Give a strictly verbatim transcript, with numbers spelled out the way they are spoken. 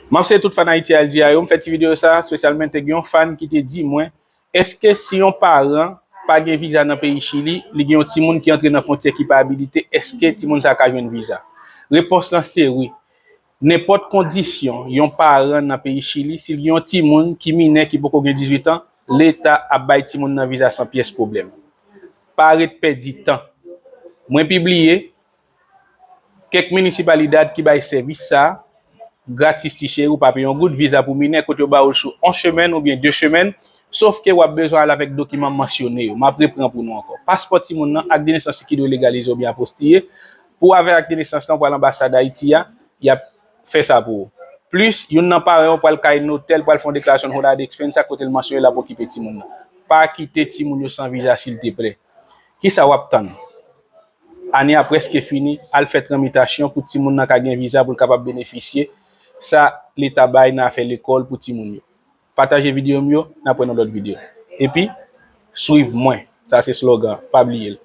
M ap salye tout fan Ayiti Al Día yo. M fè ti videyo sa a espesyalman te gen yon fan ki te di mwen, èske si yon paran pa gen viza nan peyi Chili, li gen yon timoun ki antre nan fwontyè ki pa abilite, èske timoun sa a ka jwenn viza? Repons lan se wi. Nenpòt kondisyon yon paran nan peyi Chili, si l gen yon timoun ki minè ki poko gen dizuit an, Leta ap bay timoun nan viza san pyès pwoblèm. Pa ret pèdi tan. Mwen pibliye kèk minisipalidad ki bay sèvis sa a gratis ti cheri, ou pa peye yon goud, viza pou minè kote yo ba ou l sou yon semèn oubyen de semèn, sof ke w ap bezwen al avèk dokiman mansyone yo. M ap repran pou nou ankò. Paspò timoun nan, ak de nesans ki dwe legalize oubyen apostiye. Pou w avèk ak de nesans lan, ou pral anbasad Ayiti a, y ap fè sa pou ou. Plis, youn nan paran yo pral kay notè, l pral fè yon deklarasyon holiday expense sa kote l mansyone l ap okipe timoun nan. Pa kite timoun yo san viza silteplè. Kisa w ap tann? Ane a prèske fini, al fè tramitasyon pou timoun nan ka gen viza pou l kapab benefisye sa Leta bay nan afè lekòl pou timoun yo. Pataje videyo m yo, n ap wè nan lòt videyo. Epi, swiv mwen, sa se slogan, pa bliye l.